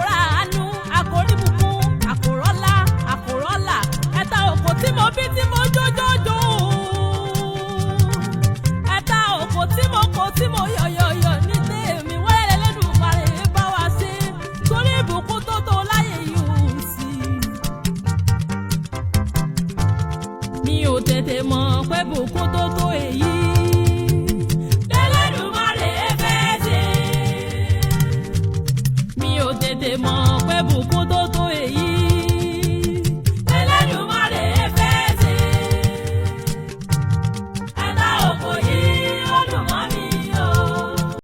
Àkórà àánú, àkóríbùkún, àkórọ́lá, àkórọ́là. Ẹ̀ta òkò tí mo bí tí mo jójójó. Ẹ̀ta òkò tí mo kò tí mo yọ̀yọ̀yọ̀ ní tèmi wẹ́rẹ́ lẹ́dùnmarè bá wa ṣe. Torí ìbùkún tó tó láyé yìí ò sí. Mi ò tètè mọ̀ pé bùkún tó tó èyí. Lẹ́lẹ́dùmarè fẹ́ ṣe. Mi ò tètè mọ̀ pé bùkún